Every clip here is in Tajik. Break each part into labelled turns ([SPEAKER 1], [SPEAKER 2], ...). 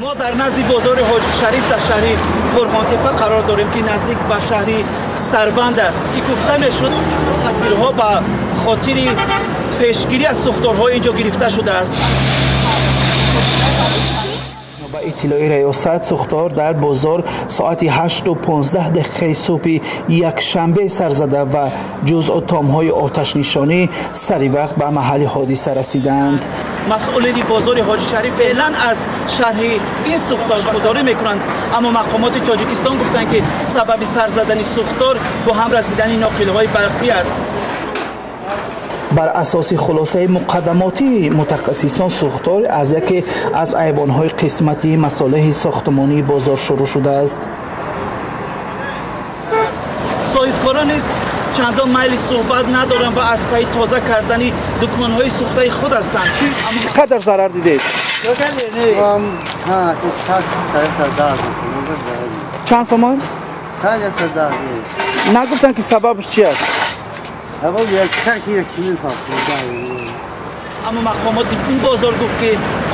[SPEAKER 1] Мо дар назди бозори Ҳоҷи Шариф дар шаҳри Қурғонтеппа қарор дорем, ки наздик ба шаҳри Сарбанд аст, ки гуфта мешуд тадбирҳо ба хотири пешгирӣ аз сӯхторҳо инҷо гирифта шудааст. Ба иттилои риёсат, сӯхтор дар бозор соати 8:15 субҳи якшанбе сар зада ва ҷузъу томҳои оташнишонӣ сари вақт ба маҳалли ҳодиса расиданд. Масъулини бозори Ҳоҷи Шариф феълан аз шарҳи ин сӯхтор худдорӣ мекунанд, аммо мақомоти Тоҷикистон гуфтанд, ки сабаби сар задани сӯхтор бо ҳам расидани ноқилҳои барқӣ аст. Бар асоси хулосаи муқаддамотии мутахассисон, сӯхтор аз яке аз айвонҳои қисмати масолеҳи сохтмонии бозор шурӯъ шудааст. Соҳибкорон низ чандон майли суҳбат надоранд ва аз пайи тоза кардани дуконҳои сӯхтаи худ ҳастанд.
[SPEAKER 2] Чӣ қадар зарар дидед? Чанд сомон? Нагуфтанд, ки сабабш чи аст?
[SPEAKER 1] Аммо мақомоти ин бозор гуфт, ки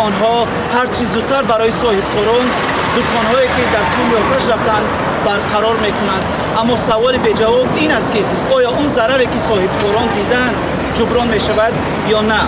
[SPEAKER 1] онҳо ҳарчи зудтар барои соҳибкорон дуконҳое, ки дар коми оташ рафтанд, барқарор мекунанд. Аммо саволи беҷавоб ин аст, ки оё он зараре, ки соҳибкорон диданд, ҷуброн мешавад ё на.